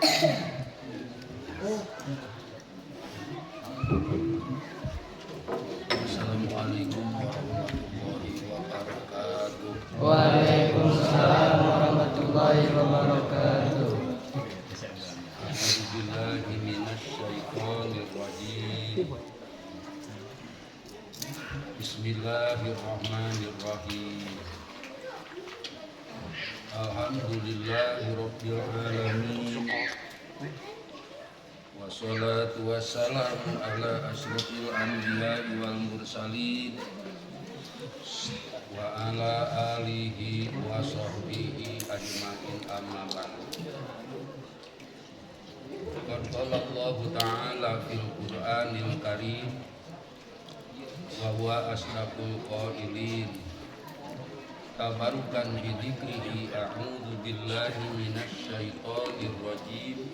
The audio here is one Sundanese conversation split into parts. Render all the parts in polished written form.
Assalamualaikum warahmatullahi wabarakatuh. Waalaikumsalam warahmatullahi wabarakatuh. A'udzu billahi minasyaitonir rajim. Bismillahirrahmanirrahim. Alhamdulillahirabbil alamin. Wassalatu wassalamu ala asyrafil anbiya'i wal mursalin wa ala alihi wa sahbihi ajma'in, amma ba'du. Qad qala Allah Ta'ala fil Qur'anil Karim wa huwa asdaqul qailin tabarukan bi dzikrihi, a'udzu billahi minasy syaithanir rajim.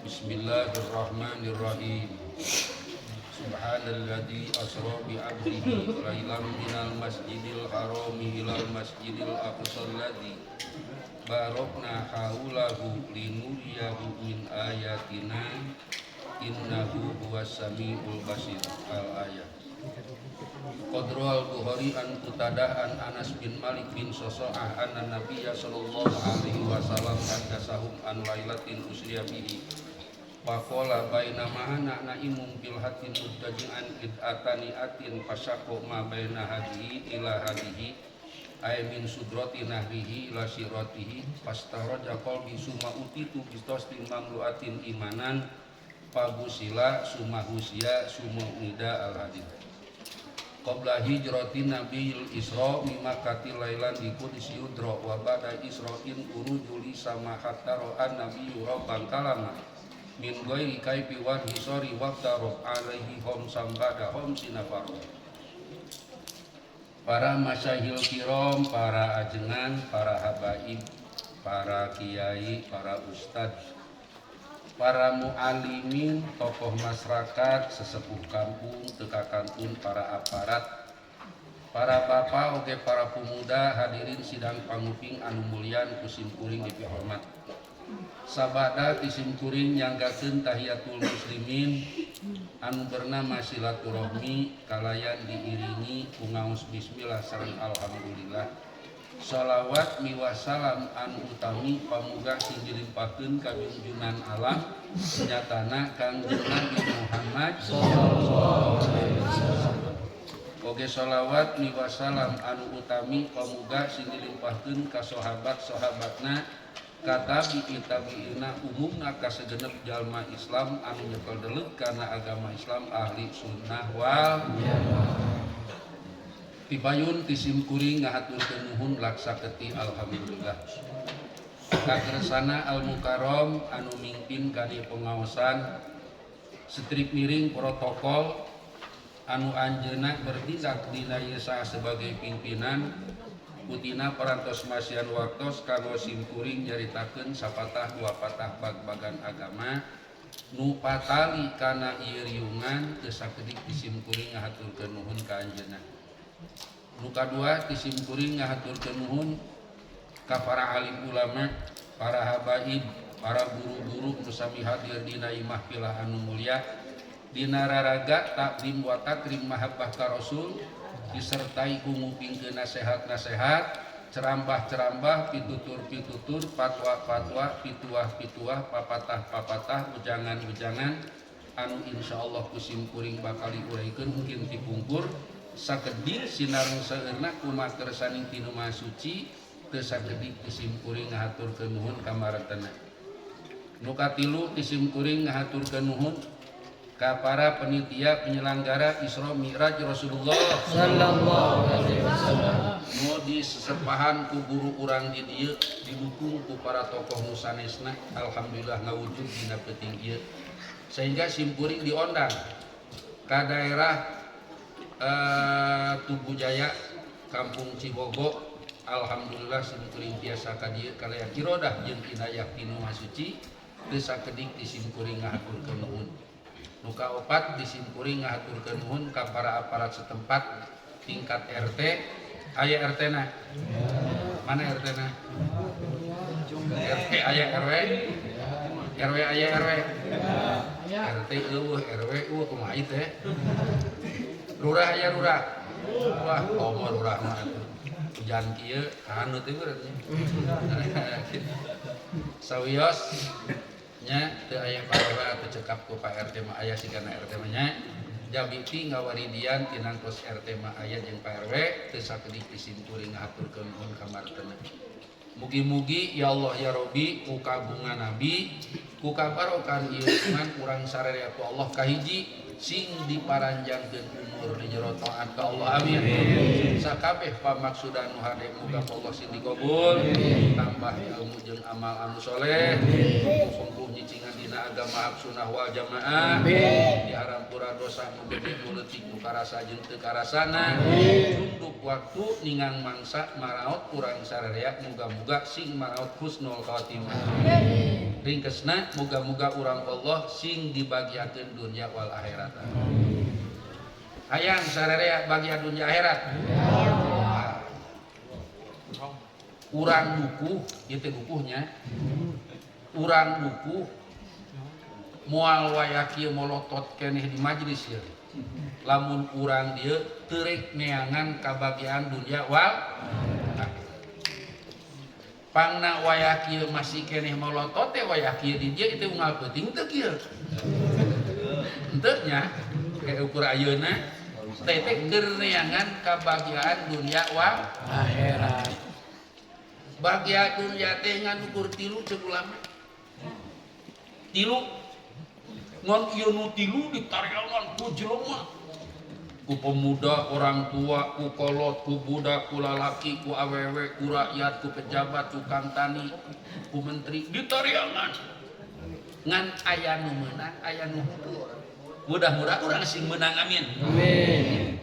Bismillahirrahmanirrahim. Subhanalladzi asra bi 'abdihi lailan minal masjidil harami ilal masjidil aqsa alladzi barakna haulahu linuriyahu min ayatina innahu huwas samiul basir, al ayat. Qad rawal Bukhari an Qutadah an Anas bin Malik bin Sosa'ah anna Nabiyya sallallahu alaihi wasallam haddatsahum an lailatin usriya bihi. Faqala bainama ana naimun fil hatin muttaji'an id atani atin fasyaqqa ma baina hadihi ila hadihi ay min sudrati nahrihi ila siratihi fastaraja qalbi summa utitu bitostin mamluatin imanan fagusila summa husiya summa unida, al hadith. Qabla hijratin nabiyil Isra mi Makkati lailan di qudsi yudra wa ba'da Isra'in urujuli sama hatta ra'an nabiyyu rabban kalama min ghairi kaifi wa hisari wa tarab alaihi khamsan ba'da khamsina fardhu. Para masyahil kiram, para ajengan, para habaib, para kiai, para ustadz, para mu'alimin, tokoh masyarakat, sesepuh kampung, teka kantun, para aparat, para bapak, oge para pemuda, hadirin sidang panguping anu mulian ku simkuring dipihormat. Sabada ti simkuring nyanggakeun tahiyatul muslimin anu bernama silaturahmi kalayan diiringi ku ngaos bismillah sareng alhamdulillah. Sholawat miwah salam anu utami pamuga sing dilimpahkeun ka junjunan alam nyatana Kangjeng Nabi Muhammad. Oge sholawat miwah salam anu utami pamuga sing dilimpahkeun ka sahabat-sahabatna, ka tabi'i tabi'ina, umumna ka segenep jalma Islam anu nyekel deuleu kana agama Islam ahli sunnah wal. Tipayun ti simkuring ngahaturkeun nuhun laksa keti alhamdulillah kakersana Al Mukarrom anu mingpin kadi pengaosan strip miring protokol anu anjeunna bertindak dina ieu sebagai pimpinan putina parantos masihan waktos kanggo simkuring nyaritakeun sapatah dua patah bag-bagan agama nu patali kana ieu riungan. Teu sakedik ti simkuring ngahaturkeun nuhun ka anjeunna. Nu kadua, ti simkuring ngahaturkeun nuhun ka para alim ulama, para habaib, para guru-guru nu sami hadir dina imah pilah anu mulia dina raraga takdim wa takrim mahabbah ka Rasul disertai ku ngupingkeun nasehat-nasehat, cerambah-cerambah, pitutur-pitutur, fatwa-fatwa, pituah-pituah, papatah-papatah, ujangan-ujangan anu insyaallah ku simkuring bakal diuraikeun mungkin tipungkur sakedik sinareng seueurna kumaha kersaning tinu Maha Suci. Teu sakedik ti simkuring ngahaturkeun nuhun ka maretena. Nu katilu, ti simkuring ngahaturkeun nuhun ka para penitia penyelenggara Isra Mi'raj Rasulullah Sallallahu alaihi wasallam. Nu disesepahan ku guru urang di dieu, didukung ku para tokoh nu sanesna, alhamdulillah ngawujud dina peuting ieu sehingga simkuring diondang ka daerah Tugu Jaya, Kampung Cibogo. Alhamdulillah simkuring tiasa ka dieu kalayan irodah jeung inayah tinu Maha Suci. Teu sakedik ti simkuring ngahaturkeun nuhun. Nu kaopat, di simkuring ngahaturkeun nuhun ka para aparat setempat tingkat RT. Aya RT na? Mana RT na? RT aya, RW? RW aya RW. RT eueuh, RW eueuh kumaha ieu teh? Lurah aya lurah. Wah, komo lurah mah atuh. Hujan kieu haneut teh berarti. Sawios nya teu aya Pak RW atau cekap ku Pak RT mah aya sigana RT mah nya. Jabi ti ngawaridian tinangtos RT mah aya jeung Pak RW teu sakedik disimkuring ngahaturkeun nuhun ka martena. Mugi-mugi ya Allah ya Robi ku kagungan Nabi ku kabarokan ieu iman urang sararea ku Allah kahiji sing diparanjangkeun umur di jero taat ka Allah amin. Sakabeh pamaksudan nu hade muga Allah sing dikabul, tambah ilmu jeung amal anu soleh, fungkuh nyicingan dina agama hak sunnah wal jamaah, diharampura dosa nu gede nu leutik nu karasa jeung teu karasana, tunduk waktu ningang mangsa maraot urang sararea muga-muga sing maraot husnul khatimah. Ringkesna muga-muga urang Allah sing dibagiakeun dunya wal akhirat. Hayang sararea bagian dunia akhirat. Urang dukuh ieu teh dukuhnya. Urang dukuh moal wayah kieu molotot keneh di majelis ieu. Lamun urang dieu teu rek neangan kabagian dunia wal akhirat. Pangna wayah kieu masih keneh molotot teh wayah kieu di dieu itu unggal peuting teu kieu. Henteu nya kayak ukur ayeuna teh teh keur neangan kabagian dunia wal akhirat. Bagia dunia teh ngan ukur tilu ceuk ulama. Tilu ngan ieu nu tilu ditariangan ku jelema. Ku pemuda, orang tua, ku kolot, ku budak, ku lalaki, ku awewe, ku rakyat, ku pejabat, tukang tani, ku menteri ditariangan. Ngan aya nu meunang, aya nu henteu. Mudah-mudahan urang sing meunang amin. Amin.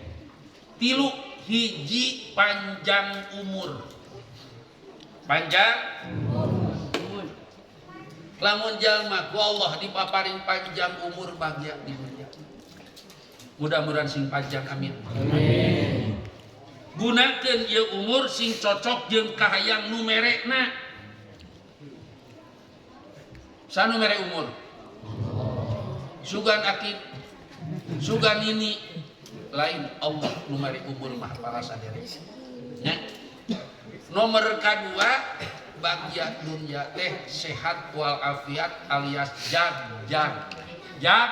Tilu hiji panjang umur. Panjang umur. Lamun jalma ku Allah dipaparin panjang umur bahagia di dunia. Mudah-mudahan sing panjang amin. Amin. Gunakeun ieu umur sing cocok jeung kahayang nu merekna. Sanu mere umur? Sugan akib, sugan ini lain Allah nu mere umur mah palasadere. Nya. Nomor kedua bagia dunia teh sehat wal afiat alias jag-jag. Jag.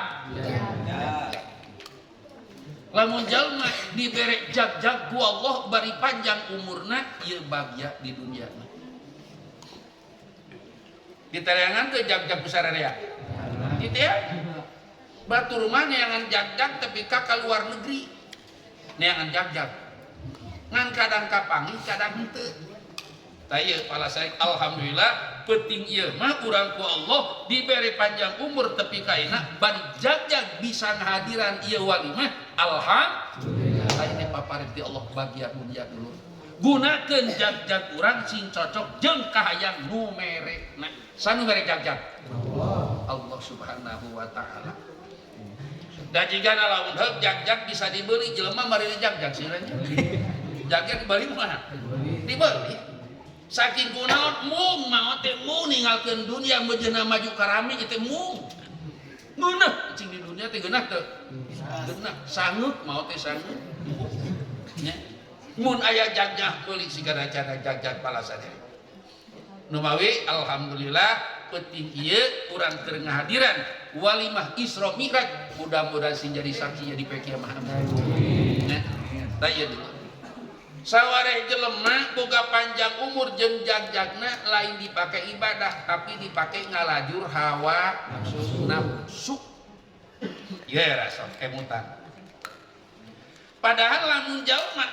Lamun jalma dibere jag-jag ku Allah bari panjang umurna ieu bagia di dunia. Ditareangan teu jag-jag ku sararea. Kitu ya. Batur mah neangan jag-jag tapi ka luar negeri. Neangan jag-jag. Ngan kadang kapanggih kadang henteu. Tah ieu palasai alhamdulillah peuting ieu mah urang ku Allah dibere panjang umur tepi ka ayeuna bari jag-jag bisa ngahadiran ieu walimah alhamdulillah. Tah ieu paparin ti Allah bagia dunia dulu. Gunakeun jag-jag urang sing cocok jeung kahayang nu merekna. Sanu mere jag-jag? Allah. Allah Subhanahu wa taala. Da jigana lamun heug jag-jag bisa dibeli jelema mari jag-jag sih nya. Jag-jag dibeli mah. Dibeli. Saking kunaon mung maot teh mung ninggalkeun dunia meujeuhna maju karami teh mung. Ngeunah cing di dunia teh geunah teu? Geunah sangeuk maot teh sangeuk. Nya. Mun aya jag-jag meuli sigana cara jag-jag palasadere. Numawi alhamdulillah peuting ieu urang keur ngahadiran walimah Isra Mi'raj mudah-mudahan sing jadi saksi jadi pek kiamat. Nya. Tah ieu dulu. Sawareh jelema boga panjang umur jeung jag-jagna lain dipake ibadah tapi dipake ngalajur hawa nafsu. Ye rasa kemutan. Padahal lamun jalma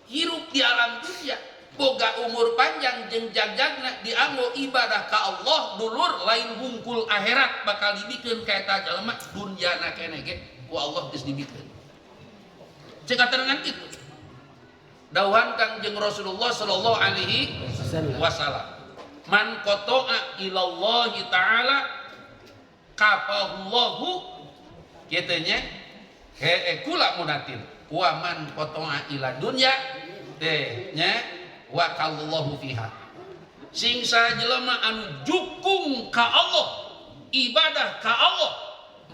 hirup di alam dunia boga umur panjang jeung jag-jagna dianggo ibadah ka Allah dulur lain hungkul akhirat bakal dibikeun ka eta jalma dunyana keneh ge ku Allah geus dibikeun. Cek katerangan kitu. Dauhan Kangjeng Rasulullah sallallahu alaihi wasallam. Man qata'a ilallahi ta'ala kafahullahu kitu nya he kula munatin wa man qata'a ila dunya teh nya wa kallahu fiha. Sing sajelema anu jukung ka Allah ibadah ka Allah,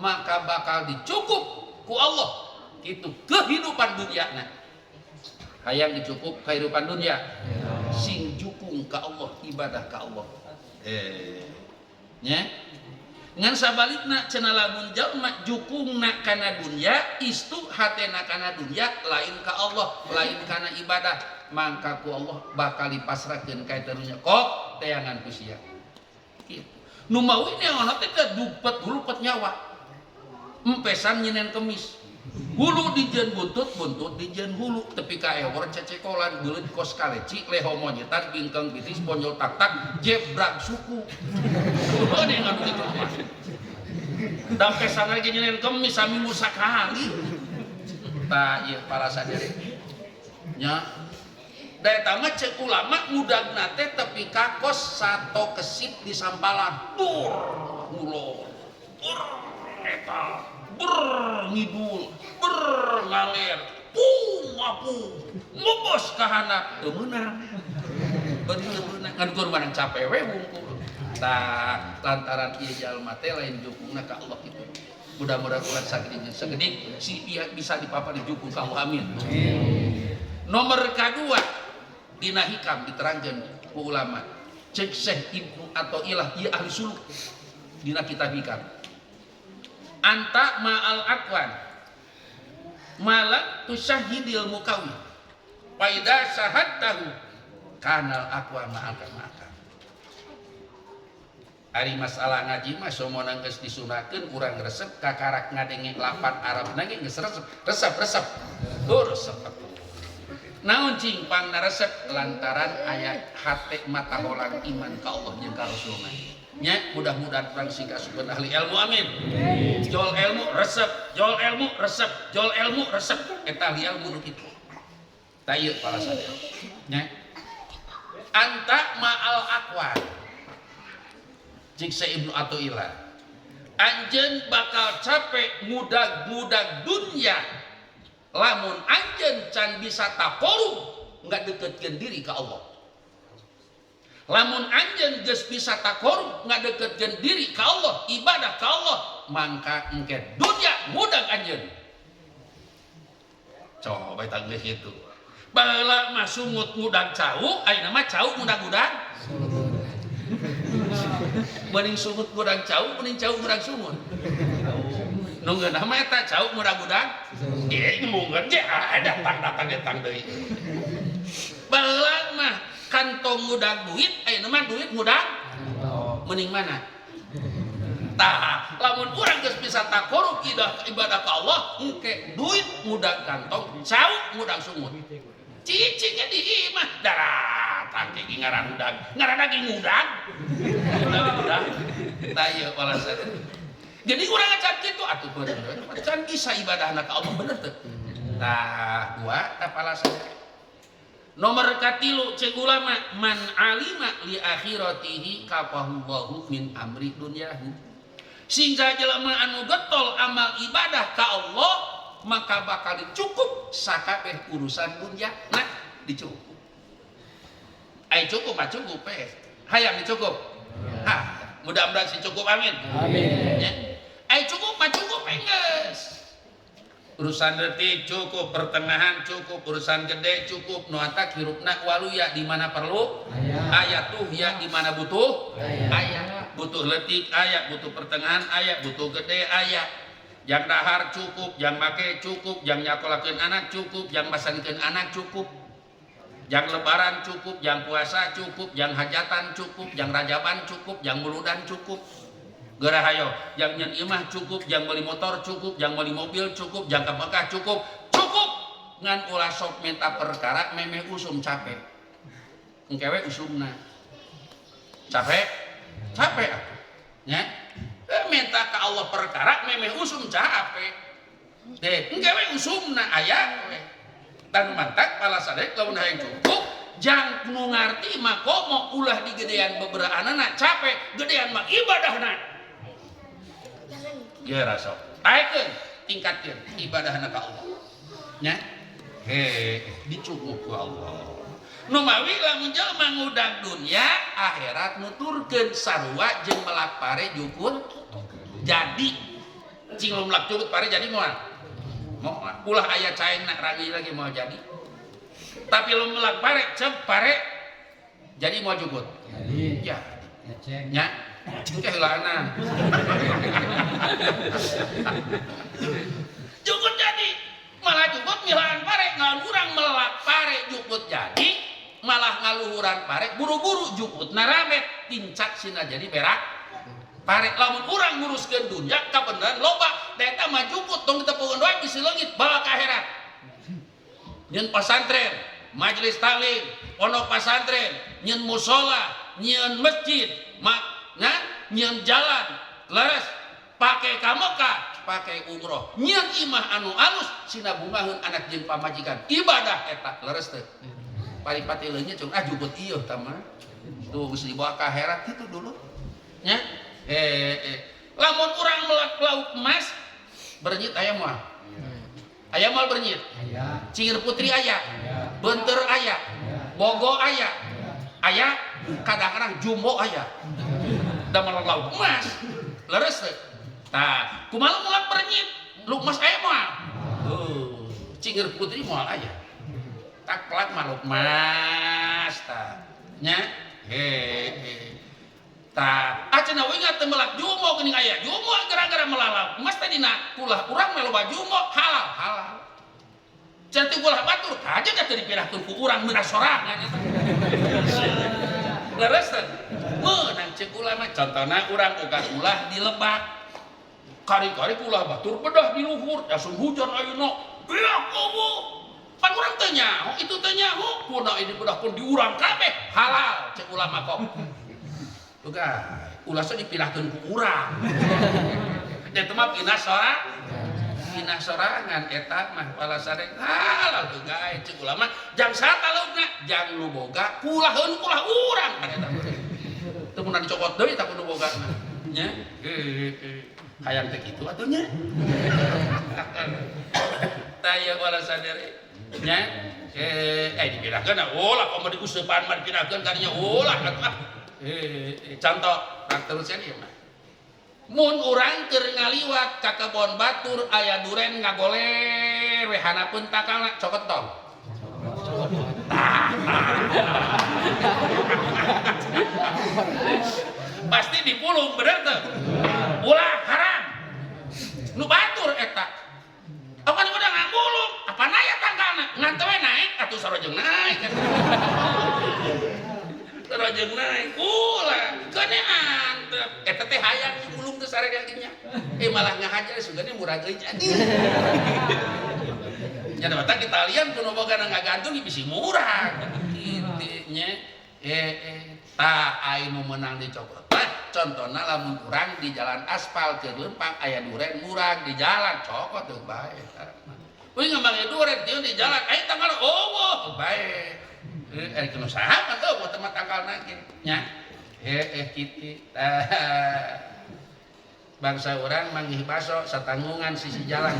maka bakal dicukup ku Allah itu kehidupan dunia. Nah, hayang dicukup kehidupan dunia, sing jukung ka Allah, ibadah ka Allah. Nya ngan sabalikna cenah, lamun jalma jukungna kana dunya, istu hatena kana dunya, lain ka Allah, lain kana ibadah, mangka ku Allah bakal dipasrahkeun ka eta dunya, kok teangan ku sia kitu. Nu mawi neangan teh dupet hulu nyawa, empesan nyinen kemis, hulu dijieun buntut, buntut dijieun hulu, tepi ka ewor cecekolan, beuleut kos kaleci, leho monyetan, bingkeng pitis, ponjol tak tak, jebrak suku. Oh, neangan kitu mah dampesan lagi nyinen kemis saminggu sakali. Tah, ieu palasan nya. Da eta mah ceuk ulama mudagna teh tepi ka kos sato kesit di sampalan, dur ngulon, dur eta ber ngidul, ber ngaler, pung apung ngobos ka handap, teu meunang, beuki teu meunang, ngan ukur barang capek we wungkul. Tah, lantaran ieu jalma teh lain jukungna ka Allah kitu. Mudah-mudahan urang sagedik sagedik si pihak bisa dipapar jukung ka Allah, amin. Nomor kedua, dina hikam diterangkan ku ulama, cek Syekh Ibnu Athaillah, ieu ahli suluk, dina kitab hikam, anta ma'al akwan malam tusyahidil mukawi, faida syahadtahu kanal aqwa ma'aka ma'aka. Ari masalah ngaji mah somona geus disunahkeun, urang resep kakarak ngadenge lapan Arab ge geus resep, resep, resep. Oh, resep atuh. Naon cing pangna resep? Lantaran aya hate mata holang iman ka Allah jeung ka Rasulna. Nya, mudah-mudahan urang sing kasupkeun ahli ilmu, amin. Jol ilmu resep, jol ilmu resep, jol ilmu resep, eta ahli ilmu nu kitu. Tah, ieu palasan. Nya. Anta ma'al aqwan. Cik Ibnu Athaillah, anjeun bakal capek mudag-mudag dunia lamun anjeun can bisa taqarrub, nggak deketkeun diri ke Allah. Lamun anjeun geus bisa taqarrub, nggak deketkeun diri ke Allah, ibadah ke Allah, mangka engke dunia mudag anjeun. Coba eta geus kitu. Baheula mah sungut mudag cau, ayeuna mah cau mudag-mudag. Mending sungut mudag cau, mending cau mudag sungut. Nu ngeunah mah eta cau mudag-mudag. Ieu embungeun ge datang datang datang deui. Baheula mah kantong mudag duit, ayeuna mah duit mudag. Mending mana? Tah, lamun urang geus bisa taqarrub ibadah ka Allah, engke duit mudag kantong, cau mudag sungut. Cicingnya di imah daratang ke ngaran udag, ngaran lagi ngudag. Ngudag. Tah, ieu alasan. Jadi urang acan kitu atuh bener. Can bisa ibadahna ka Allah, bener teu? Tah, dua tah alasan. Nomor katilu, cek ulama, man alima li akhiratihi kafahullahu min amri dunyahu. Sehingga jelema anu getol amal ibadah ka Allah, maka bakal dicukup sakabeh urusan dunia. Nah, dicukup. Ai cukup mah cukup eh. Hayang dicukup. Ha, mudah-mudahan sih cukup, amin. Amin. Ya. Ai cukup mah cukup geus. Urusan detik cukup, pertengahan cukup, urusan gede cukup, nu atak hirupna waluya, di mana perlu aya tuh ya, di mana butuh aya, butuh letik aya, butuh pertengahan aya, butuh gede aya. Yang dahar cukup, yang make cukup, yang nyakolakeun anak cukup, yang masankeun anak cukup. Yang lebaran cukup, yang puasa cukup, yang hajatan cukup, yang rajaban cukup, yang muludan cukup. Geura hayo, yang nyen imah cukup, yang beli motor cukup, yang beli mobil cukup, yang ke Mekah cukup, cukup. Ngan ulah sok minta perkara memeh usum capek. Engke we usumna. Capek? Capek atuh. Nya? Minta ke Allah perkara memeh usum capek. Deh, engke we usumna aya we. Tan mantak palasadek lamun hayang cukup, jang nu ngarti mah komo ulah digedean beberaanana capek, gedean mah ibadahna. Ya rasa. Taekeun, tingkatkeun ibadahna ka Allah. Nya? He, dicukup ku Allah. Nu mawi lamun jelema ngudag dunya akhirat nuturkeun sarua jeung melak pare jukut jadi. Cing lu melak jukut pare jadi moal. Moal. Ulah aya caengna rangi lagi moal jadi. Tapi lu melak pare cep pare jadi moal jukut. Jadi. Ya. Eceng. Nya. Cing teh heulaana. Jukut jadi. Malah jukut milaan pare ngalan urang melak pare jukut jadi malah ngaluhuran pare buru-buru jukut naramet tincak sina jadi berak pare. Lamun urang nguruskeun dunya kabeneran loba da eta mah jukut tong ditepungan wae bisi leungit bawa ka akhirat. Nyeun pasantren, majelis taklim, pondok pasantren, nyeun musola, nyeun masjid, makna nyeun jalan, leres pake ka Mekah, pake umroh, nyeun imah anu alus sina bungaheun anak jeung pamajikan. Ibadah eta leres teu? Paripati leungit cung ah jukut ieu tah mah. Tuh geus dibawa ka akhirat kitu dulu. Nya? Lamun urang melak lauk emas bernyit aya moal? Aya moal bernyit? Aya. Cingir putri aya? Aya. Beunteur aya? Bogo aya? Aya, kadang-kadang jumbo aya. Da melak lauk emas. Leres teu? Tah, kumaha melak bernyit? Lauk emas aya moal? Tuh, cingir putri moal aya. Tak pelak mah lauk emas tah. Nya? Hehe. Tah, cenah we teu melak jumbo geuning aya jumbo gara-gara melalap emas teh dina kulah urang mah loba jumbo halal halal. Cenah teh kulah batur kaja da teu dipirahkeun ku urang meunah sorangan eta. Leres teh? Meunang ceuk ulama contona urang boga kulah di lebak. Kari-kari kulah batur bedah di luhur langsung hujan ayeuna. Beak eueuh. Pan urang teu nyaho, itu teu nyaho, kuna ini bedah pun diurang kabeh halal ceuk ulama kok. Uga, ulah sok dipilahkeun ku urang. Da teu mah pinah sorang. Pinah sorangan eta mah walasane halal heula ceuk ulama jang saha laukna jang nu boga kulaheun kulah urang kan eta. Teu meunang dicokot deui tah ku nu boga mah. Nya? Heueuh. Hayang teh kitu atuh nya. Tah ieu walasane nya? Dipilahkeun ulah komo diuseupan mah dipilahkeun kadinya ulah atuh ah. Contoh tak teruskan ieu mah. Mun urang keur ngaliwat ka kebon batur aya duren ngagoler we hanapeun takalna cokot tong. Pasti dipulung bener teu? Ulah haram. Nu batur eta. Apan udah ngagulung, apa naya tangkalna? Ngan teu we naik atuh sarojeng naik. Sarojeng naik, ulah keune antep. Eta teh hayang digulung teh sareng nya. Malah ngahajar sugane murah euy jadi. Nya da batak ditalian kuno boga ngagantung bisi murah. Kitu nya. Tah ai nu meunang dicokot. Tah contona lamun urang di jalan aspal keur leumpang aya duren murah di jalan cokot teu bae eta. Euy ngambange duren teu di jalan aya tanggal eueuh bae. Kuno saha kan eueuh teh mah tanggalna ge nya. Kitu. Tah bangsa urang manggih baso satanggungan sisi jalan.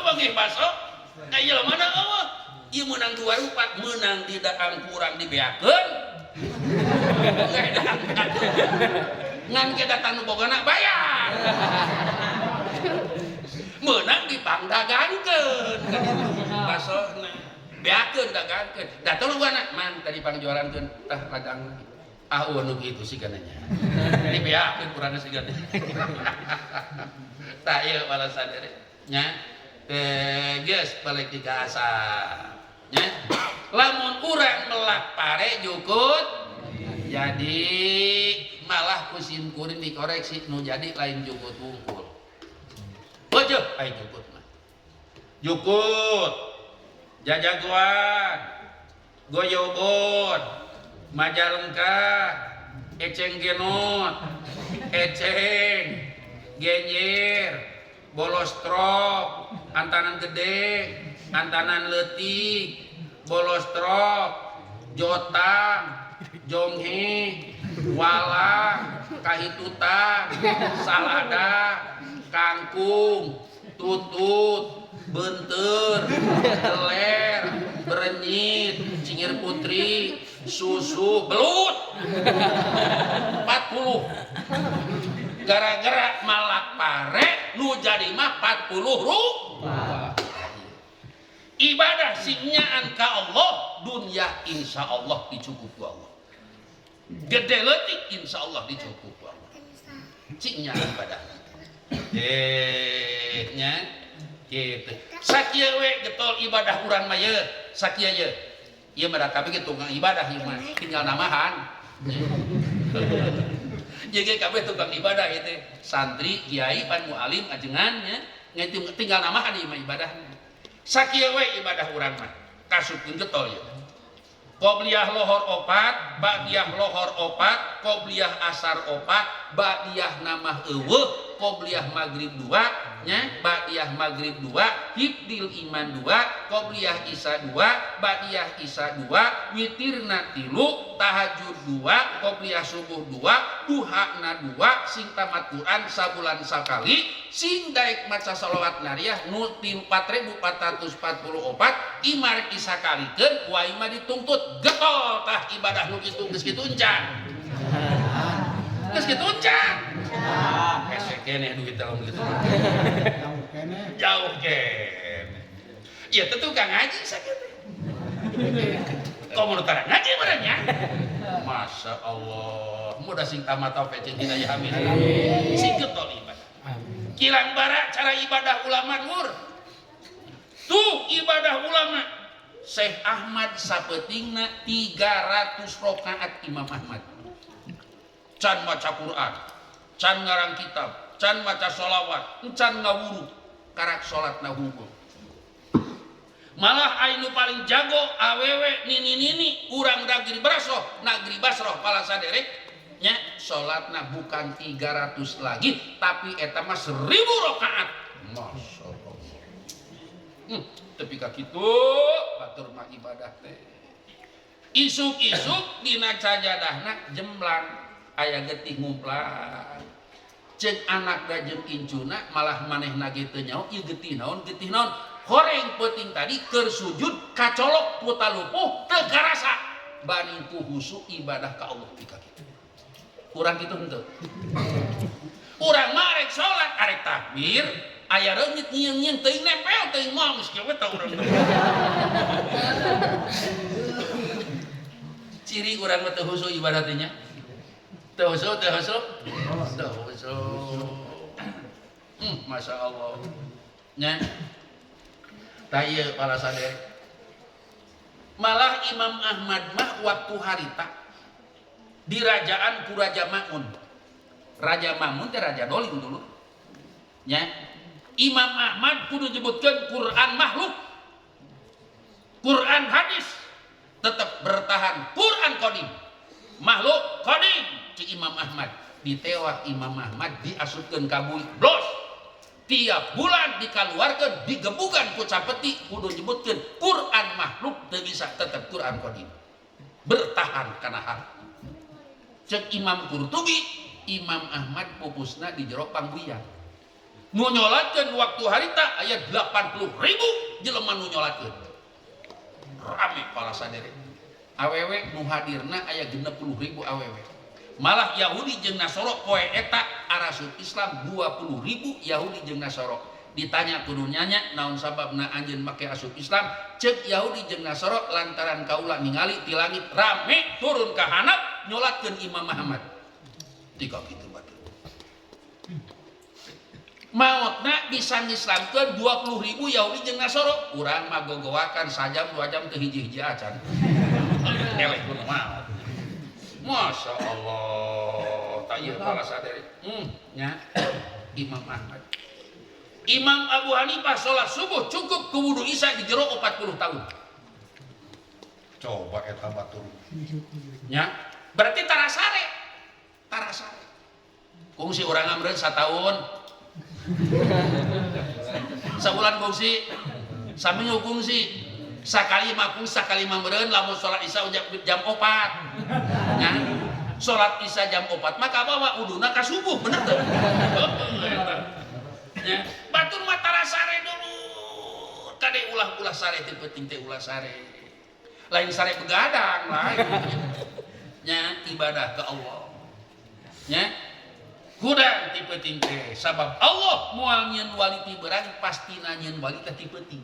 Manggih baso aya mana eueuh. Ieu meunang dua rupa, meunang di daang kurang dibeakeun. Ngan ke datang nu bogana bayar. Meunang dipangdagangkeun ka ditu basona. Beakeun dagangkeun. Datang nu bogana, man tadi pangjualankeun tah ladang. Ah eueuh nu kitu sih kana nya. Dibeakeun kurangna sih kana. Tah ieu balasan deui nya. Geus balik di ka asal. Nya. Lamun urang melak pare jukut jadi malah ku simkuring dikoreksi nu jadi lain jukut wungkul. Beujeuk ai jukut mah. Jukut, jajagoan, goyobon, majalengka, eceng genot, eceng, genyer, bolostrok, antanan gede, antanan leutik, bolostrok, jotang, jonghe, walang, kahitutan, salada, kangkung, tutut, Beunteur, teler, berenyit, cingir putri, susu, belut. 40. Gara-gara malak pare nu jadi mah 40 rupa. Ibadah sing nyaan ka Allah, dunia insya Allah dicukup ku Allah. Gede leutik insya Allah dicukup ku Allah. Cing nyaan ibadah. Nya gitu. Sakieu we getol ibadah urang mah ye, sakieu ye. Ieu mah da kabeh ge tukang ibadah ieu mah, tinggal namahan. Jadi kabeh tukang ibadah ieu teh. Santri, kiai, pan mualim, ajengan nya, tinggal namahan ieu mah ibadah. Sakieu we ibadah urang mah. Kasupkeun getol ieu. Qobliyah lohor 4, ba'diyah lohor 4, qobliyah asar 4, ba'diyah namah eueuh, qobliyah maghrib 2, nya, ba'diyah maghrib 2, hibdil iman 2, qobliyah isya 2, ba'diyah isya 2, witirna 3, tahajud 2, qobliyah subuh 2, duhana 2, sing tamat Quran sabulan sakali, sing daek maca sholawat nariyah nu 4444 imar isakalikeun wa imah dituntut getol tah ibadah nu kitu geus kitu encan. Geus kitu encan. Hese keneh duit dalam gitu. Jauh keneh. Ieu teh tukang ngaji sakieu teh. Komo nu tara ngaji meureun nya. Masya Allah. Mudah sing tamat taufik jeung hidayah amin. Sing getol ibadah. Kilang bara cara ibadah ulama lur. Tuh ibadah ulama. Syekh Ahmad sapetingna 300 rakaat Imam Ahmad. Can maca Quran, can ngarang kitab, can maca sholawat, can ngawuru, karak sholatna hungkul. Malah anu paling jago awewe nini-nini urang nagri Basroh, nagri Basroh pala saderek nya sholatna bukan 300 lagi tapi eta mah 1000 rakaat. Masya Allah. Tapi ka kitu batur mah ibadah teh. Isuk-isuk dina cajadahna jemblang aya getih ngumplang. Ceuk anakna jeung incuna malah manehna ge teu nyaho ieu getih naon getih naon. Horeng peuting tadi keur sujud kacolok putalupuh teu karasa baning ku husu ibadah ka Allah pika kitu. Urang kitu henteu. Urang mah arek salat arek takbir aya reungit nyieung-nyieung teuing nempel teuing moal geus kieu we tah urang. Ciri urang mah teu husu ibadah teh nya. Teu husu, teu husu. Teu husu. Masya Allah. Nya. Tah ieu para sadaya. Malah Imam Ahmad mah waktu harita dirajaan ku Raja Ma'mun. Raja Ma'mun teh raja dolim dulu. Nya. Imam Ahmad kudu nyebutkeun Quran makhluk. Quran hadis tetap bertahan Quran qadim. Makhluk qadim cik Imam Ahmad. Ditewak Imam Ahmad diasupkeun ka bui. Blos. Tiap bulan dikaluarkeun digebukan ku capeti kudu nyebutkeun Quran makhluk teu bisa tetep Quran qadim. Bertahan kana hal. Cek Imam Qurtubi, Imam Ahmad pupusna di jero pangbuyan. Nu nyolatkeun waktu harita aya 80.000 jelema nu nyolatkeun. Rame pala sadere. Awewe nu hadirna aya 60.000 awewe. Malah Yahudi jeung Nasoro poe eta arasup Islam 20.000 Yahudi jeung Nasoro. Ditanya kudu nanya naon sababna anjeun make asup Islam, ceuk Yahudi jeung Nasoro lantaran kaula ningali ti langit rame turun ka handap nyolatkeun Imam Muhammad. Tiga kitu batur. Maotna bisa ngislamkeun 20.000 Yahudi jeung Nasoro. Urang mah gogoakan sajam 2 jam teu hiji-hiji acan. Eleh kudu maot. Masya Allah, tak ieu pala sadere. Nya Imam Ahmad. Imam Abu Hanifah sholat subuh cukup ke wudu isya di jero 40 tahun. Coba eta batur. Nya, berarti tarasare. Tarasare. Kungsi urang ngamreun sataun. Sabulan kungsi, saminggu kungsi. Sakali mah kungsi, sakali mah meureun lamun sholat isya jam 4. Nya, sholat isya jam 4 mah kabawa wuduna ka subuh, bener teu? Nya, batur mah tarasare dulu. Kade ulah-ulah sare teu penting teh, ulah sare. Lain sare begadang, lain. Nya ibadah ke Allah. Nya hudang ti peuting teh, sabab Allah moal nyieun wali ti beurang, pastina nyieun wali teh ti peuting.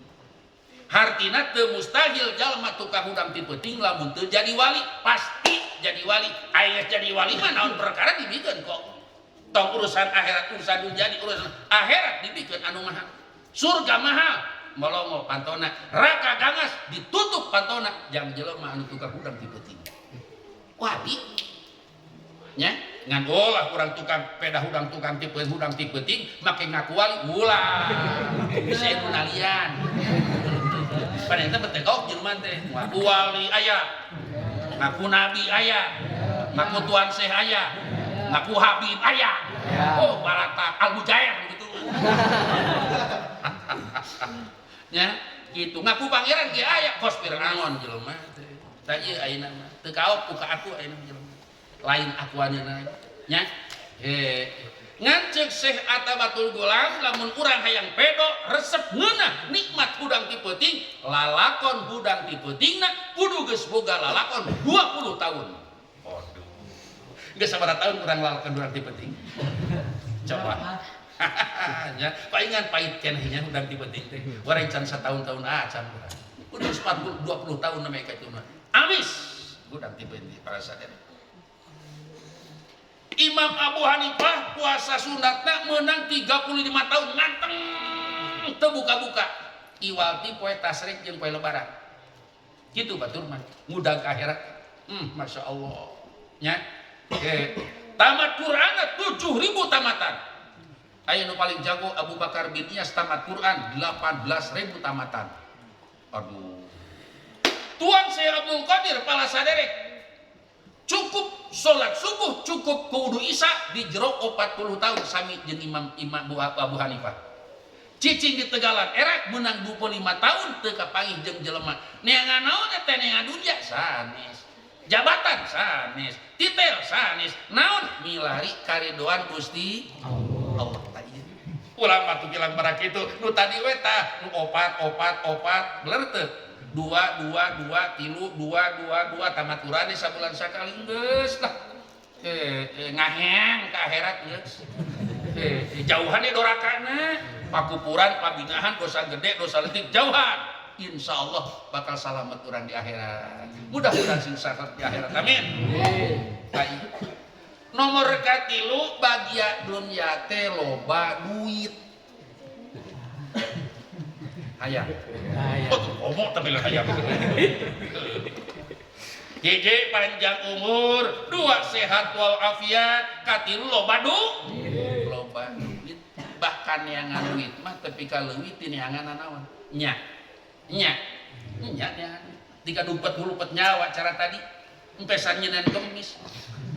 Hartina teu mustahil jalma tukang hudang ti peuting lamun teu jadi wali, pasti jadi wali. Aya jadi wali mah naon perkara dibikeun kok. Tong urusan akhirat, urusan dunia, urusan akhirat dibikeun anu mahal. Surga mahal, melongo pantona, raka gangas ditutup pantona jang jelema anu tukang hudang ti peuting. Wali nya ngan olah urang tukang peda hudang tukang tipe hudang ti peuting make ngaku wali, ulah bisa nu nalian. Pada eta betegok jelema teh ngaku wali aya, ngaku nabi aya, ngaku tuan syekh aya, ngaku habib aya. Oh, barata al mujair gitu nya, gitu ngaku pangeran ge aya, kos Fir'aun jelema teh. Tah ieu ayeuna mah teu kaop ku ka aku ayeuna jelema lain akuanna nya. Ngan ceuk Syekh Atabatul Gulam, lamun urang hayang pedo resep ngeunah nikmat hudang ti peuting, lalakon hudang ti peutingna kudu geus boga lalakon 20 tahun. Aduh, geus sabaraha tahun urang lalakon hudang ti peuting? Coba nya, palingan pahit keneh nya hudang ti peuting teh. Wareng can satahun-tahun acan urang kudu 40 20 tahun namanya ka itu mah amis hudang ti peuting. Para sadaya, Imam Abu Hanifah puasa sunatna menang 35 tahun nganteng teu buka-buka, iwal ti poe tasrik jeung poe lebaran. Kitu batur mah ngudang ka akhirat. Masya Allah nya. Tamat Quran 7000 tamatan. Aya nu paling jago Abu Bakar bin Iyas, tamat Quran 18.000 tamatan. Aduh, Tuan Syekh Abdul Qadir pala saderek cukup sholat subuh, cukup kudu isya di jero 40 tahun, sami jeung Imam Imam Abu Hanifah. Cicing di Tegalan Erak menang 25 tahun teu kapanggih jeung jelema. Neangan naon teh? Neangan dunya sanes, jabatan sanes, titel sanes, naon? Milari karidoan Gusti Allah. Allah ieu ulah mah tuh kilang barak itu nu tadi we tah, nu opat opat opat, bener teu? Dua dua dua tilu dua dua dua tamat Quran sabulan sakali geus lah. Ngaheang ka akhirat geus. Jauhan dorakana, pakupuran, pabinahan, dosa gede dosa leutik jauhan, insya Allah bakal selamat urang di akhirat. Mudah-mudahan sing selamat di akhirat, amin. Baik, nomor katilu, bagia dunia teh loba duit. Hayang? Oh, tuh ngomong tapi lah hayang. Hiji panjang umur, dua sehat walafiat, katilu loba du loba duit. Bahkan yang duit mah tepi ka leuwih ti neangan naon nya nya nya neangan tiga dumpet hulupet nyawa cara tadi empesan nyenan kemis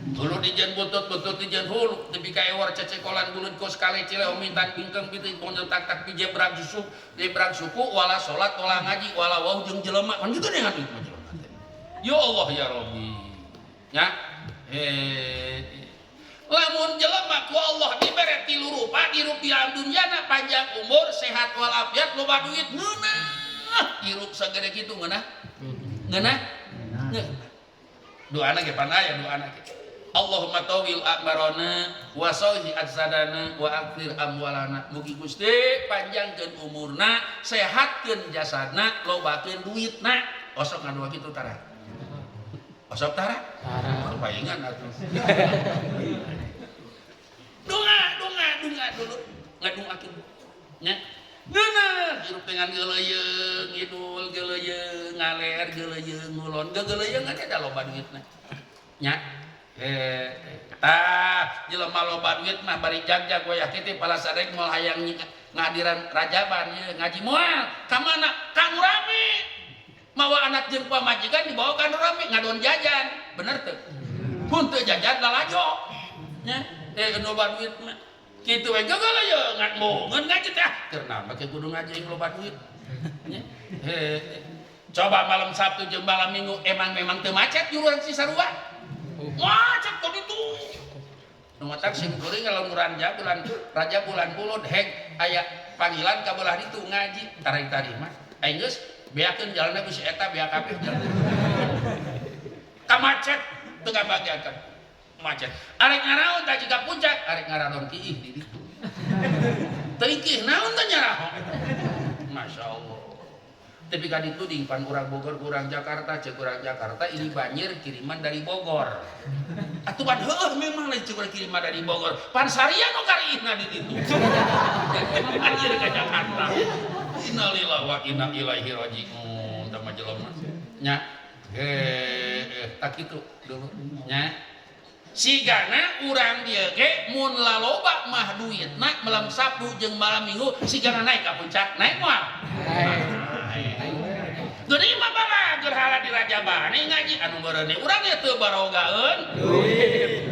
hulu dijen butut, butut dijen hulu, tepi ka ewar cecekolan bulut kos kale cile omintan bingkeng pitik bonjol tak tak pijebrag susu jebrag suku, wala salat wala ngaji wala wau jeung jelema kan gitu neangan duit mah jelema teh. Ya Allah ya Rabbi ya. Lamun jelema ku Allah dibere tilu rupa di rupiah dunyana, panjang umur, sehat walafiat, loba duit, ngeunah hirup sagede kitu, ngeunah ngeunah ngeunah. Doana ge pan aya doana ge, Allahumma tawil a'marana wa sawhi ajsadana wa akthir amwalana. Mugi Gusti panjangkeun umurna, sehatkeun jasadna, lobakeun duitna. Osok ngadoa kitu tara? Osok tara? Tara. Paingan atuh. Doa, doa, doa dulu. Ngadoakeun. Nya. Ngeunah hirup dengan geuleuyeung ngidul, geuleuyeung ngaler, geuleuyeung ngulon, geuleuyeung ada loba duitna. Nya. Tah jelema loba duit mah bari jag-jag wayah kitu pala sadek moal hayang ngadiran rajaban ye ngaji, moal ka mana? Ka nu rame. Mawa anak jeung pamajikan dibawa ka nu rame ngadon jajan, bener teu? Mun teu jajan lalajo nya. Nu loba duit mah kitu we, gagal ye ngan ngaji teh keur naon make kudu ngaji yang loba duit nya. Coba malam Sabtu jeung malam Minggu emang memang teu macet juruan Cisarua? Macet kok itu. Nu matak sim kuring kalau ranja bulan raja bulan bulan heng aya panggilan ka belah ditu ngaji tarik-tarik mah. Aing geus beakeun jalanna ku si eta beak kabeh jalan. Ka macet teu kabagian kan. Macet. Arek ngaraon tah jiga puncak, arek ngaraon kiih di ditu. Teu ikih naon teh nyaraho. Masya Allah. Tapi kan itu diimpan urang Bogor, urang Jakarta, cek urang Jakarta ini banjir kiriman dari Bogor. Atuh pan heueuh memang lain cek urang kiriman dari Bogor. Pan sarian nu kariihna di ditu. Banjir ke Jakarta. Innalillahi wa inna ilaihi raji'un. Tah mah jelema. Nya. Tak kitu dulu nya. Sigana urang dieu ge mun laloba mah duitna malam Sabtu jeung malam Minggu sigana naik ka puncak, naik moal? Naik. Geuning mah balager hala di Rajabane ngaji anu meureun urang ge teu barogaeun duit.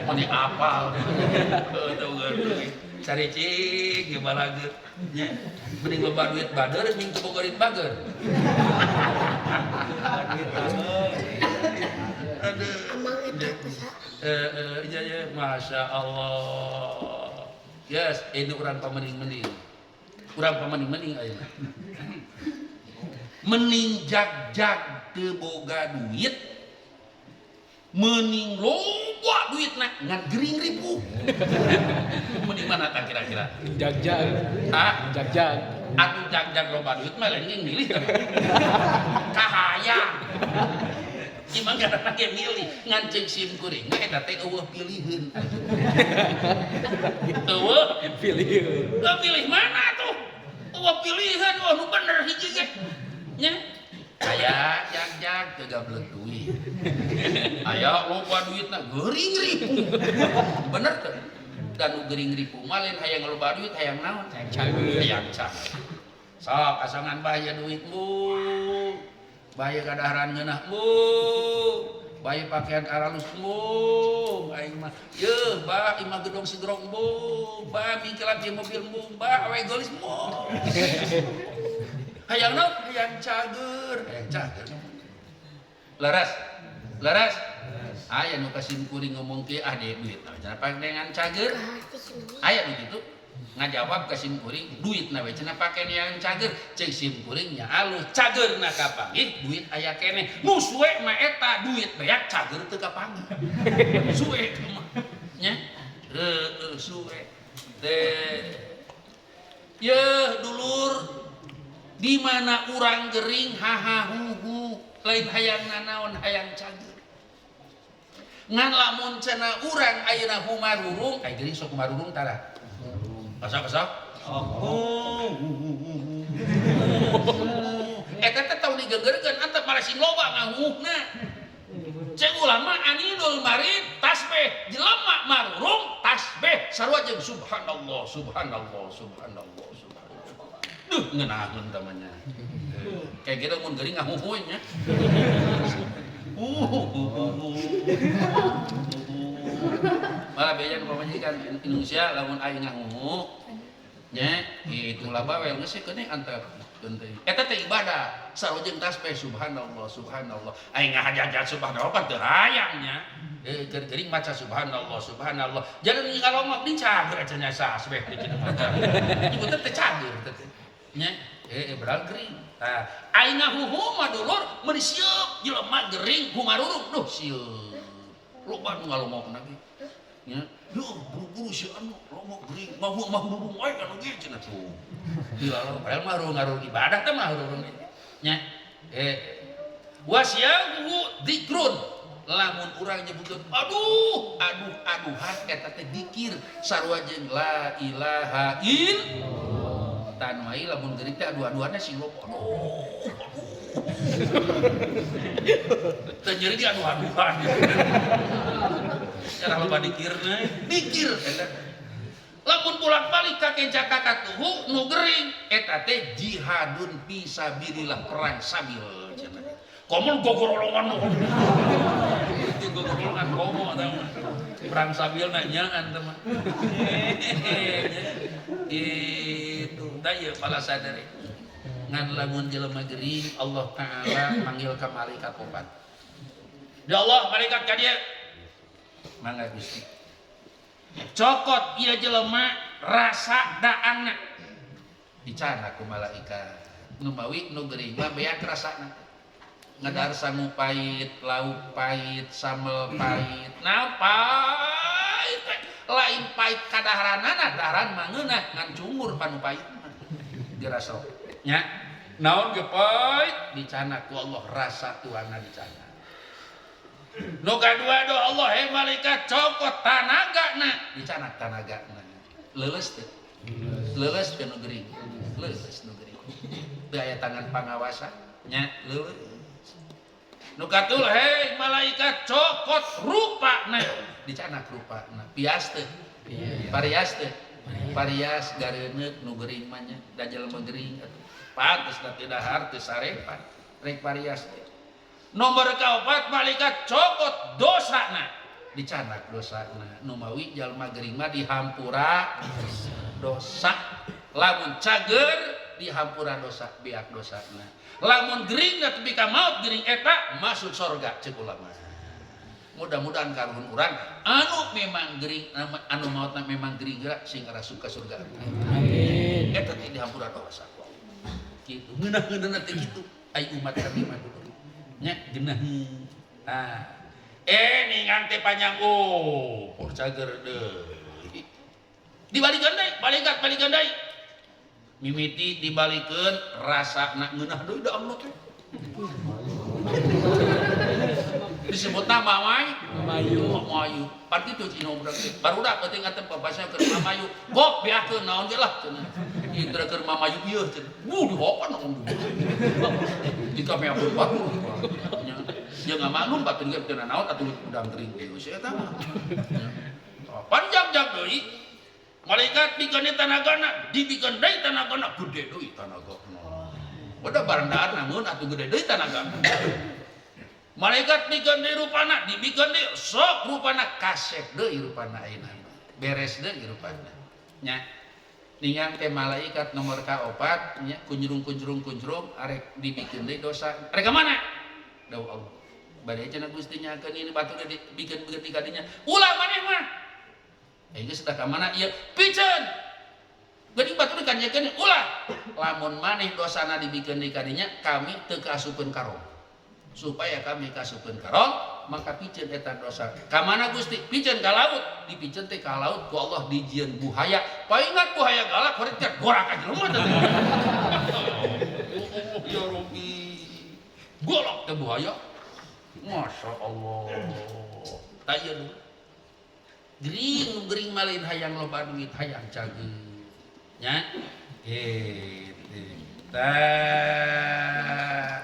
Meni apal. Heuh teu duit. Cari cing ge balager nya. Mending loba duit bader mending teu boga duit bager. Aduh. Iya ya, Masya Allah. Yes, ini urang pamening-mening. Urang pamening-mening ayeuna. Mening jag-jag teu boga duit, mening loba duitna ngan gering ripuh. Mending mana tah kira-kira? Jag-jag. Ah, Jag-jag. Atuh jag-jag loba duit mah lain milih tah. Kahayang. Imang karena ge milih ngan ceuk sim kuring mah eta teh eueuh piliheun. Eueuh piliheun. Eueuh pilih mana tuh? Eueuh pilihan, eueuh nu bener hiji ge. Nya. Aya jag-jag teu gablek duit. Aya loba duitna geuring ripuh. Bener teu? Dan nu geuring ripuh mah lain hayang loba duit hayang naon? Hayang cager. Hayang cager. Sok asongan bahaya duitmu. Bahaya kadaharan ngeunah mu. Bahaya pakaian aralus mu. Aing mah yeuh bah imah gedong sigrong mu. Bah mingkelan jeung mobil mu. Bah awe geulis mu. Hayang naon? Hayang cager, hayang cager. Leres. Leres. Aya nu kasim kuring ngomong kieu ah deui duit na cenah pake dengan cager. Aya nu kitu ngajawab ka sim kuring duit na we cenah pake yang cager. Ceuk sim kuring nya alus cagerna kapanggih duit aya keneh. Nu suwe mah eta duit beak cager teu kapanggih. Suwe mah nya. Heueuh suwe. Teh. Yeuh dulur di mana urang gering haha hu lain hayang nanaon hayang cager. Ngan lamun cenah urang ayeuna humarurung, ai gering sok humarurung tara. Pasok-pasok. Eta teh tong digegerkeun antep malah sing loba ngahuhna. Ceuk ulama aninul marid tasbih, jelema marurung tasbih sarua jeung subhanallah subhanallah subhanallah subhanallah. Duh ngeunaheun tamanya. Kayak gitu mun geuring ngahuhuy nya. Malah beja nu pamajikan Indonesia lamun aing ngahuhu nya kitu lah bawel geus keun antep teuing. Eta teh ibadah sarua jeung tasbih subhanallah subhanallah. Aing ngahajat subhanallah pan teu hayang nya. Geuring maca subhanallah subhanallah. Jangan ngalongok di cager cenah tasbih di kitu maca. Ibu teh teu cager teh. Nya beral gering. Tah aing ngahuhu mah dulur meuni sieup jelema gering humarurung duh sieup. Loba nu ngalongokna ge. Nya, yeuh buru-buru si anu longok gering mau mah hurung wae anu ge cenah tuh. Dilalong padahal mah ngaruh ibadah teh mah hurung nya. Wasyahu dzikrun lamun urang nyebutkeun aduh aduh aduhan eta teh dikir sarua jeung la ilaha illallah. Tanu ai lamun gering teh aduh-aduhanna sing loba aduh aduh. Teu nyeri di aduh-aduhan. Cara loba dikirna, dikir eta. Lamun bolak-balik ka kenca ka katuhu nu gering eta teh jihadun fi sabilillah perang sabil cenah. Komo gogorolongan itu gogorolongan komo tah mah. Perang sabilna nyaan teh mah. Itu tah ieu palasadari. Ngan lamun jelema gering Allah Ta'ala manggil ka malaikat opat. Ya Allah malaikat ka dieu. Mangga Gusti. Cokot ieu jelema rasa daangna. Bicara ku malaikat. Nu mawi nu gering mah beak rasana. Ngadahar sangu pahit, lauk pahit, sambel pahit. Nah, pahit teh. Lain pahit kadaharanana, daharan mah ngeunah ngan cungur panu pahit mah. Dirasa. Nya, naon ge pahit dicanak ku Allah rasa tuangna dicanak. Nu kadua do Allah he malaikat cokot tanagana, dicanak tanagana. Leuleus teu? Leuleus teu nu gering? Leuleus nu gering. Teu aya tangan pangawasan nya leuleus. Nu katilu hei malaikat cokot rupana, dicanak rupana. Pias teu? Parias teu? Parias gareuneuk nu gering mah nya, da jelema gering atuh. Pantes da teu dahar teu sarepan, rek parias teh. Nomor kaopat malaikat cokot dosana, dicanak dosana. Nu mawi jalma gering mah dihampura dosa. Lamun cager dihampura dosa, beak dosana. Lamun gering tepi ka maut gering eta masuk surga cek ulama. Mudah-mudahan karuhun urang anu memang gering anu mautna memang gering geura sing rasup ka surga. Amin. Eta teh dihampura dosa ku Allah. Kitu ngeunah-ngeunahna teh kitu ai umat kami mah nya geunaheun. Nah, ningan teh panjang oh, por cager deui. Dibalikeun deui, malaikat balikeun deui. Mimiti dibalikeun rasana ngeunah deui da Allah teh. Disebutna mamai, Mamayu. Mamayu. Pan kitu cina urang teh. Barudak penting atep babasna keur mamayu. Gop beakeun naon ge lah cenah. Ieu teh keur mamayu ieu cenah. Wuh dihopan naon. Jika meapun batu. Nya nya ngamaklum batur ge teu naon atuh udang gering deui sia eta mah. Panjang-jang deui. Malaikat bikeun tanagana, dibikeun deui tanagana, gede deui tanagana. Udah barang dahar namun atuh gede deui tanagana. Malaikat bikeun deui rupana, dibikeun deui sok rupana kasep deui rupana ayeuna. Beres deui rupana. Nya. Ningan teh malaikat nomor kaopat nya kunjrung-kunjrung-kunjrung arek dibikeun deui dosa. Arek ka mana? Dawuh Allah. Bade cenah Gusti nyakeun ini batu deui dibikeun-bikeun di kadinya. Ulah maneh mah. Geus dah ka mana ieu? Piceun. Geuning batur kanyekeun ulah. Lamun maneh dosana dibikeun di kadinya, kami teu kaasupkeun ka roh. Supaya kami kaasupkeun ka roh, maka piceun eta dosa. Ka mana Gusti? Piceun ka laut. Dipiceun teh ka laut ku Allah dijieun buhaya. Paingat buhaya galak horet teh gorak ka jelema teh. Oh, ya Rabbi. Golok teh buhaya. Masya Allah. Tah ieu dulu. Gering gering malin hayang loba duit hayang cager. Nya. Gitu. Tah.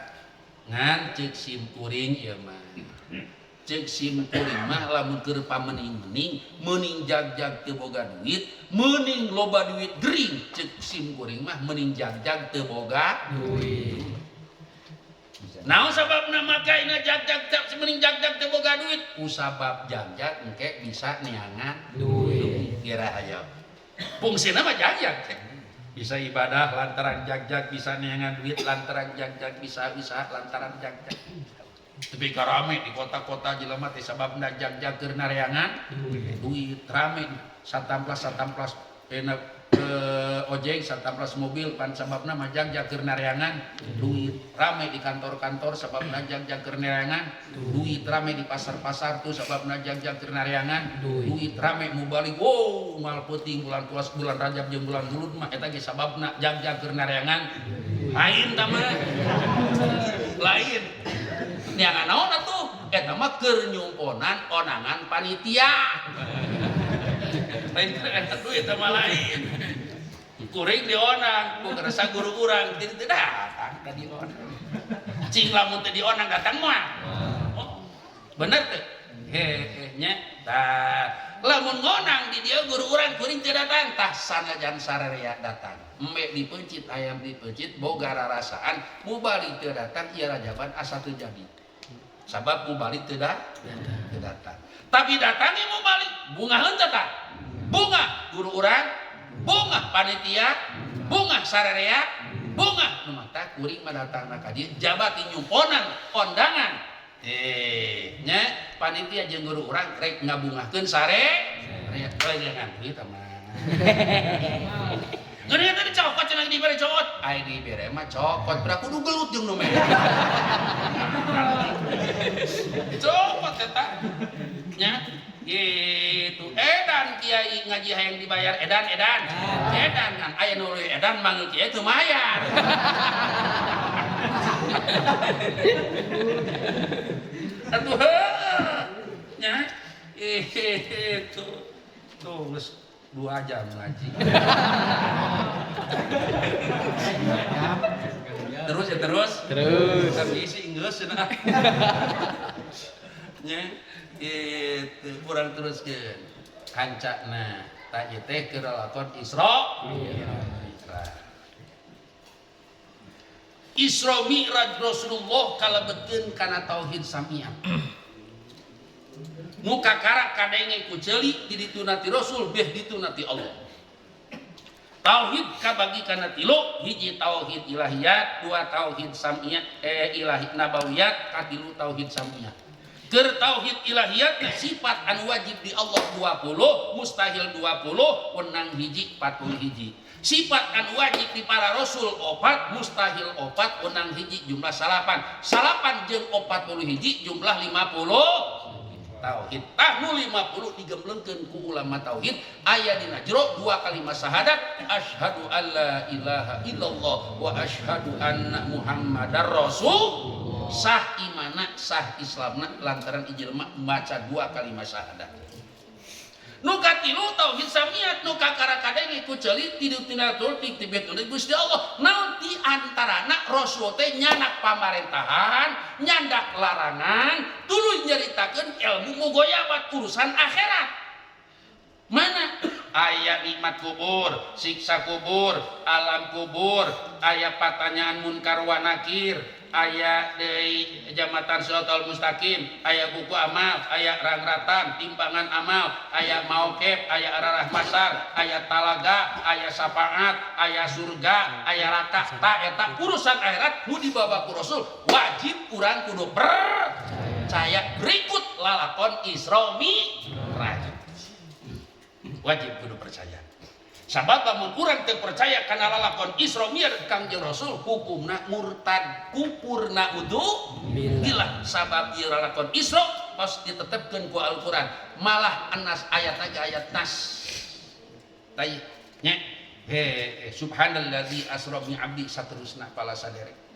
Ngan ceuk sim kuring ieu mah. Ceuk sim kuring mah lamun keur pamening-mening, meuning jag-jag teu boga duit, meuning loba duit gering. Ceuk sim kuring mah meuning jag-jag teu boga duit. Naon sababna makaina jag-jag teu meuning jag-jag teu boga duit? Kusabab jag-jag engke bisa neangan duit. Kira hayo. Fungsina mah jag-jag teh. Bisa ibadah lantaran jag-jag, bisa neangan duit lantaran jag-jag, bisa usaha lantaran jag-jag. Tapi rame di kota-kota jelema teh sababna jag-jag keur nareangan duit. Duit rame satamplas-satamplas enak ojek satamplas mobil pan sababna mah jag-jag keur nareangan duit. Rame di kantor-kantor sababna jag-jag keur nareangan duit. Rame di pasar-pasar tuh sababna jag-jag keur nareangan duit. Duit. Rame mubalik wow mal peuting bulan puas bulan Rajab jeung bulan Mulud mah eta ge sababna jag-jag keur nareangan. Lain tah mah lain neangan naon atuh eta mah keur nyumponan onangan panitia. Lain keur eta duit eta mah lain. Kuring dionang, ku kerasa guru urang teu teu datang ka dionang. Cing lamun teu dionang datang moal. Oh, bener teu? Heh nya. Tah, lamun ngonang di dieu guru urang kuring teu datang, tah sanajan sararea datang. Embe dipeuncit, ayam dipeuncit, boga rarasaan, mubalik teu datang ieu rajaban asa teu jadi. Sabab mubalik teu datang. Tapi datangi mubalik, bunga henteu tah. Bunga guru urang, bunga panitia, bunga sararea, bunga nu mata kuring mah datangna ka dieu jabat nyumponan kondangan. Nya panitia jeung guru urang rek ngabungahkeun sare. Rea jangan duit mah. Geuning teh dicokot cenah dibere cokot. Ai dibere mah cokot, berarti kudu gelut jeung nu mere. Cokot eta. Nya gitu. Edan kiai ngaji hayang dibayar edan edan. Edan kan aya nu leuwih edan manggil kiai teu mayar. Atuh heuh. Nya itu tuh geus 2 jam ngaji. Terus ya terus. Terus. Tapi isi geus cenah. Nya itu urang teruskeun. Kancana tah ieu teh keur lalakon Isra Mi'raj. Isra Mi'raj Rasulullah kalebetkeun kana tauhid samiyah. Muka karak kadenge ku ceuli di dituna ti Rasul beh dituna ti Allah. Tauhid kabagi kana tilu, hiji tauhid ilahiyat, dua tauhid samiyah, ilahi nabawiyat, katilu tauhid samiyah. Keur tauhid ilahiyat sifat anu wajib di Allah 20, mustahil 20, wenang hiji 40 hiji. Sifat anu wajib di para rasul 4, mustahil 4, wenang hiji jumlah 9. 9 jeung 40 hiji jumlah 50. Tauhid tah nu 50 digemblengkeun ku ulama tauhid aya dina jero dua kalimat syahadat asyhadu alla ilaha illallah wa asyhadu anna muhammadar rasul. Sah imana sah islamna lantaran jelema maca dua kalimat syahadat. Nu katilu tauhid samiyat nu kakara kadenge ku ceuli ti tina tur ti tibet Gusti Allah. Naon ti antarana rasul teh nyanak pamarentahan, nyandak larangan, tuluy nyaritakeun ilmu mugoyabat urusan akhirat. Mana aya nikmat kubur, siksa kubur, alam kubur, aya pertanyaan munkar wa nakir, aya deui jamatan siratal mustaqim, aya buku amal, aya rangratan, timbangan amal, aya maukib, aya ararah masar, aya talaga, aya syafaat, aya surga, aya raka. Ta eta urusan akhirat nu dibawa ku Rasul wajib urang kudu percaya. Berikut lalakon Isra Mi'raj. Wajib kudu percaya. Sabab lamun urang teu percaya kana lalakon Isra Mi'raj Kangjeng Rasul hukumna murtad, kufurna udu billah. Sabab ieu lalakon Isra pas ditetepkeun ku Al-Qur'an, malah anas ayat aja ayat nas. Tai nya he subhanalladzi asra bi 'abdi saterusna pala saderek.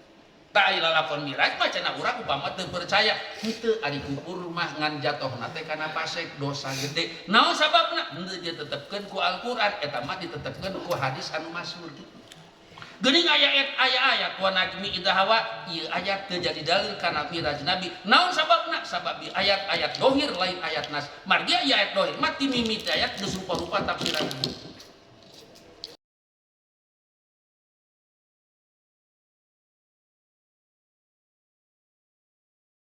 Ta aya lalakon Mi'raj mah cenah urang upama teu percaya, henteu ari kufur mah ngan jatohna teh kana fasik dosa gede. Naon sababna? Henteu ditetepkeun ku Al-Qur'an, eta mah ditetepkeun ku hadis anu masyhur kitu. Geuning aya ayat wa najmi idza hawa, ieu ayat teu jadi dalil kana Mi'raj Nabi. Naon sababna? Sabab di ayat-ayat dohir lain ayat nas. Margi aya ayat dohir mah ti mimiti ayat geus rupa-rupa tafsiranna.